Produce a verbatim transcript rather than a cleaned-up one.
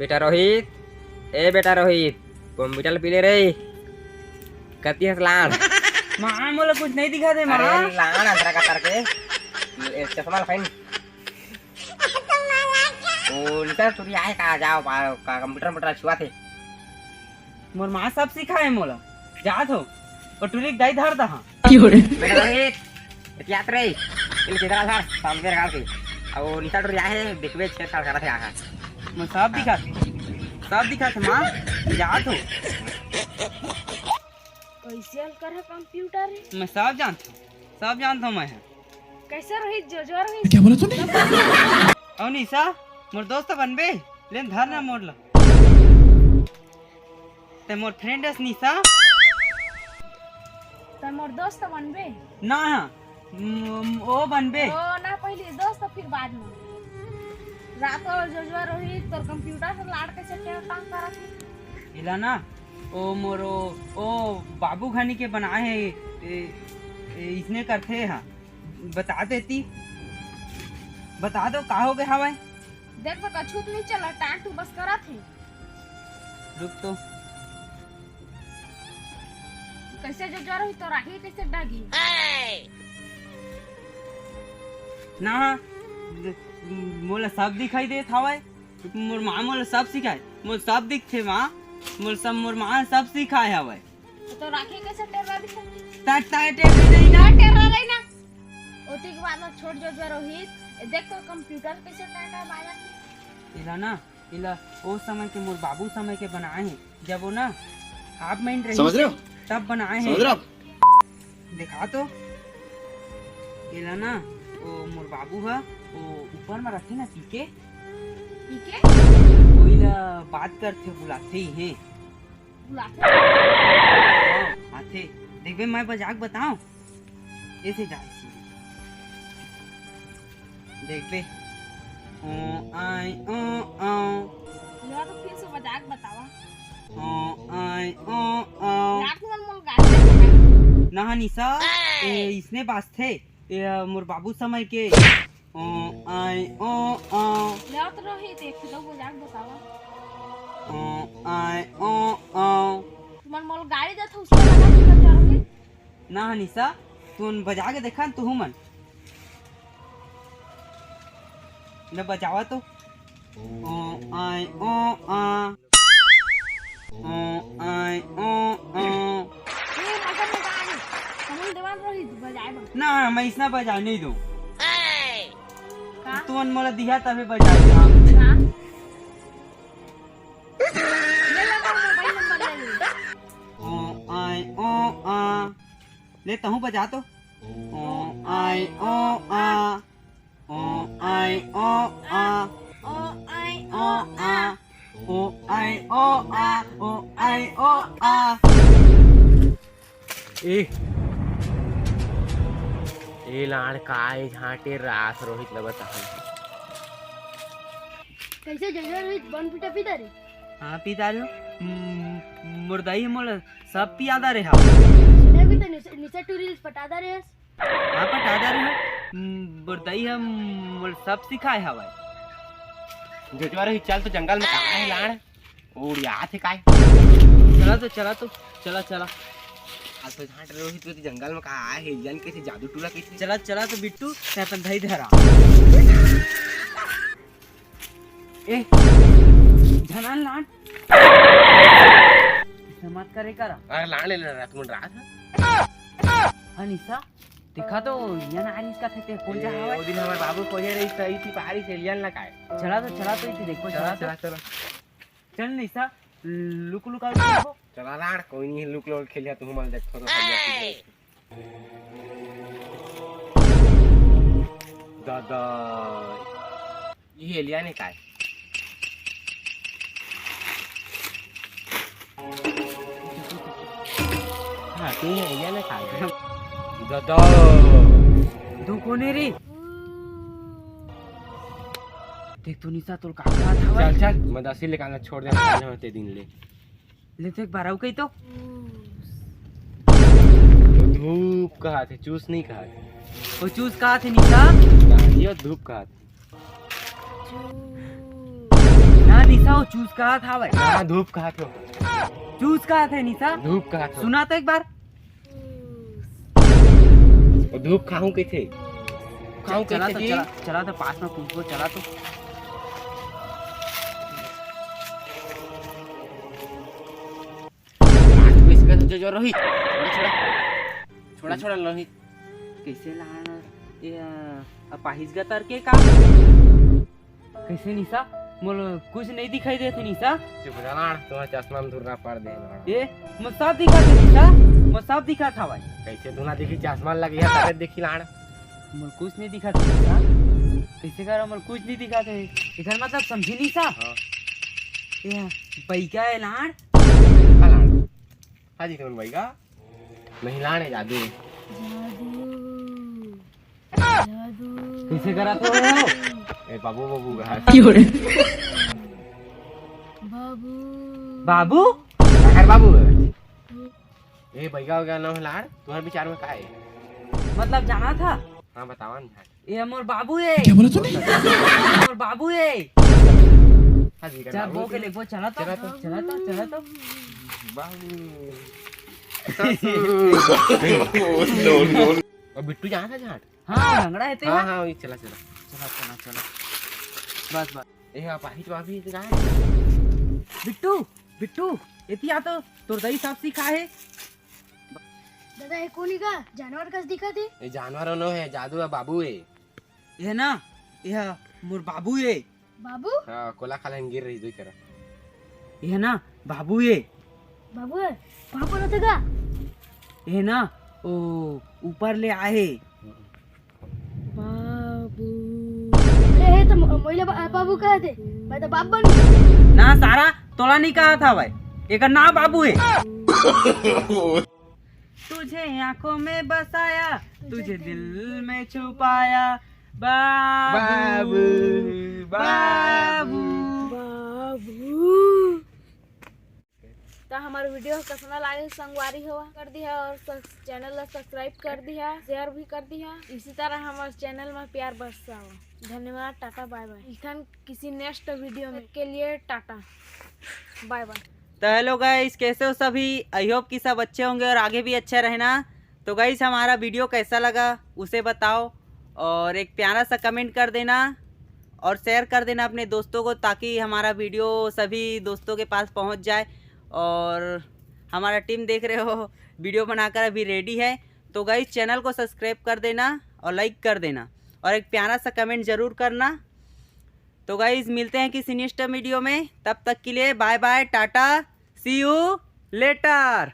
बेटा रोहित, ए बेटा रोहित, कंप्यूटर पी ले रे। कति हस लाड़? माँ, मोला कुछ नहीं दिखा दे, माँ। अरे लाड़ अंधरा का तरके। ए, चश्मा ला पहन। ओ, निशा टुरी आए का, जाओ, बा-, का कंप्यूटर मोटर छुआ थे। मोर माँ सब सिखाए मोला। जात हो, ओ टुरी के दाई धर दहा। बेटा रोहित, एतियात रे, इल किधर आधार, सामने रखा के। अब निशा टुरी आए, देखबे छेड़ छाड़ करत हे आहा। मैं सब दिखा, सब दिखा थे माँ, जात हो। कैसे हल कर है कंप्यूटर है? मैं सब जानता हूँ, सब जानता हूँ मैं है। कैसे रोहित, जो जो रोहित? क्या बोला तूने? और निशा, मोर दोस्त बनबे? लेन धर ना मोर ला। ते मोर फ्रेंड हस निशा। ते मोर दोस्त बनबे? ना, म-, ओ बनबे। ओ ना, पहले दोस्त, फिर बाद में। रात को जो जो रोहित तोर कंप्यूटर से लाड़ के चक्कर काम करत है। इला ना, ओ मोरो, ओ बाबू घनी के बनाए है, ए, ए, इसने करथे हा। बता देती, बता दो का हो गया हवाए। देख तो कछू तो नहीं चला, टांग टू बस करत है। रुक तो। कैसे जो ज्वर हुई तो राही कैसे डागी? ना, मोला सब दिखाई देत हवाए। मोर माँ मोला सब सिखाए, मोला सब दिखथे माँ, मोला सब, मोर माँ सब सिखाए हवाए। तो राखी कैसे टेर्रा दिखा? ता, ता टेर्रा नहीं ना। टेर्रा नहीं ना। ओती के बाद में छोड़ जो ज्वर रोहित, ए, देख तो कंप्यूटर कैसे टाटा बाजा की। इला ना, इला ओ समय के मोर बाबू समय के बनाए हैं, जब वो ना हाफ माइंड रही समझ रहे हो? तब बनाए हैं। समझ रहे हो आप? देखा तो, एला ना, ओ मोर बाबू ह, ओ ऊपर में रखे ना पीके, पीके? ओइला बात करथे, बुलाथे ही है। बुलाथे? हाँ, आथे। देखबे, मैं बजाक बताऊं? ऐसे जाए सीधे। देखबे। ओ, आई, ओ, ओ। यार, तो फिर से बजाक बतावा। ओ, आई, ओ, ओ। यार, तुमन मोल गाली देथे का? ना, निशा, ए, इसने बाजथे। ए, मोर बाबू समय के। ओ, आई, ओ, ओ। ले, तो रोहित, एक तो बजाक बतावा। ओ, आई, ओ, ओ। तुमन मोल गाली देथे, उसको लगा तुमन जा रोहित। ना, निशा, तुमन बजा के देखा न, तुहू मन। ले बजावा तो। ओ, आई, ओ, आ। ओ, आई, ओ, आ। ए, मजा, मजा आ गई। हमन देवान रही, तू बजाए बर। ना, मैं इसना बजा नहीं दूं। का? तुमन मोला दिहा तबे बजाए दूं। का? ले ला, मोर मोबाइल नंबर ले ले। ओ, आई, ओ, आ। ले, तहूं बजा तो। ओ, आई, ओ, आ। ओ, आई, ओ, आ। ओ, आई, ओ, आ। ओ, आई, ओ, आ। ओ, आई, ओ, आ। ए, ए लाड़ का ए झांटे रास रोहित ल बता। कैसे जगह रोहित बन पीटा पीता रे? हाँ, पीता रे। हम्म, मोर दाई मोला सब पियादा रे हा। सुने भी तो निशा, निशा टूरी पटादा रे। हाँ, पटादा रे हा। हम्म, मोर दाई हा, मोला सब सिखाए हवाए। जोजवा रही, चल तो जंगल में कहाँ है लाड़? उड़िया थे काय? चला तो, चला तो, चला, चला। आज तो झांट रहे हो, तो जंगल में कहाँ आए है? जन कैसे जादू टूला कैसे? चला, चला तो बिट्टू, तैं अपन धई धरा। ए, झनान लान। ऐसा मत करे करा। अरे लान ले रहा, तुम रात है? हाँ, निशा, देखा तो, ये ना आरिस का थे, कौन जा हवा? वो दिन हमारे बाबू को ये रही, सही थी, पारी से एलियन ना काय। चला तो, चला तो, इसे देखो, चला, चला तो। चला, चला। चल निशा, लुक लुका देखो। चला लाड़, कोई नहीं, लुक लुक खेलिया, तू हमारे देखो तो, हम लोग दादा, ये एलियन है काय? हाँ, तू ही एलियन है काय? दादा। दू कोने रे? देख तो निशा तोर का हाथ हवा। चल, चल, मैं दसी लेकर आना छोड़ दे, खाने होते दिन ले। ले तो एक बार आऊ कही तो। वो धूप कहा थे, चूस नहीं कहा थे। वो चूस कहा थे निशा। ना, ये धूप कहा थे। ना, हाँ निशा, वो चूस कहा था भाई। हाँ, धूप कहा था। चूस कहा था निशा। धूप कहा था। सुना तो एक बार। वो धूप खाऊं कइसे? खाऊं चला कइसे तो, जी? चला, चला तो पास में पूछ को, चला तो। आज तो इसका तो जो, जो रोहित, छोड़ा, छोड़ा। छोड़ा, छोड़ा, रोहित। कइसे लाना? ये, अ, अपाहिज गतर के का? कइसे निशा? मोला कुछ नहीं दिखाई देत हे निशा। चुप रह लाड़, तुम्हारा चश्मा में धुर्रा पड़ दे लाड़। ए, मोला सब दिखत हे निशा, मोला सब दिखत हवय। कइसे धुना दिखी? चश्मा लगी है, तबे दिखी लाड़। मोला कुछ नहीं दिखत हे निशा। कइसे करा, मोला कुछ नहीं दिखत हे। एकर मतलब समझी निशा? हाँ। ए, बइगा हे लाड़। हाँ लाड़। हाँ जी, कौन बइगा? नहीं लाड़ हे, जादू। जादू। जादू। कइसे करा तो? ए, बाबू, बाबू कहा। बाबू। बाबू? काकर बाबू? ए, बइगा हो गया ना लाड़, तुम्हारे विचार में का है? मतलब जाना था? हाँ, बतावा ना। ये मोर बाबू है। क्या बोला तूने? मोर बाबू है। हाँ जी, चल, बाबू बो के जी। ले, बो, चला तो, चला तो। चला तो, चला तो। बाबू। ससुर। No, no। और बिट्टू जाना था झाट? हाँ, लंगड़ा है तेरा। हाँ, हाँ, वही चला, चला। चला, चला, चला। बस, बस। ए, आप आही तो अभी इधर आए। बिट्टू, बिट्टू, एती आ तो, तोर दई सब सिखा है। दादा, ये कोनी का जानवर कस दिखत हे? ये जानवर नो है, जादू है, बाबू है। ये ना, ये मोर बाबू है। बाबू? हाँ, कोला खाला गिर रही, दुई करा। ये ना, बाबू है। बाबू है? वहाँ पर होते का? ये ना, ओ, ऊपर ले आए। बाबू। अरे, हे तो म-, मोइला बा-, बाबू कहत हे। मैं तो बाप बन गया। ना सारा, तोला नहीं कहा था भाई। एकर नाम बाबू है। तुझे आंखों में बसाया, तुझे दिल में छुपाया। बाबू, बाबू, बाबू। बाबू। बाबू। तो हमारे वीडियो कैसा लागे संगवारी हो, कर दिया और सब्स-, चैनल ला सब्सक्राइब कर दिया, शेयर भी कर दिया। इसी तरह हमारे चैनल में प्यार बरसाओ। धन्यवाद, टाटा, बाय बाय। मिलथन किसी नेक्स्ट वीडियो में, के लिए टाटा, बाय बाय। तो हेलो गाइस, कैसे हो सभी? आई होप कि सब अच्छे होंगे और आगे भी अच्छे रहना। तो गाइस, हमारा वीडियो कैसा लगा उसे बताओ और एक प्यारा सा कमेंट कर देना और शेयर कर देना अपने दोस्तों को, ताकि हमारा वीडियो सभी दोस्तों के पास पहुंच जाए। और हमारा टीम देख रहे हो, वीडियो बनाकर अभी रेडी है। तो गाइस, चैनल को सब्सक्राइब कर देना और लाइक कर देना और एक प्यारा सा कमेंट ज़रूर करना। तो गाइस, मिलते हैं किसी नेक्स्ट वीडियो में, तब तक के लिए बाय बाय, टाटा, सी यू लेटर।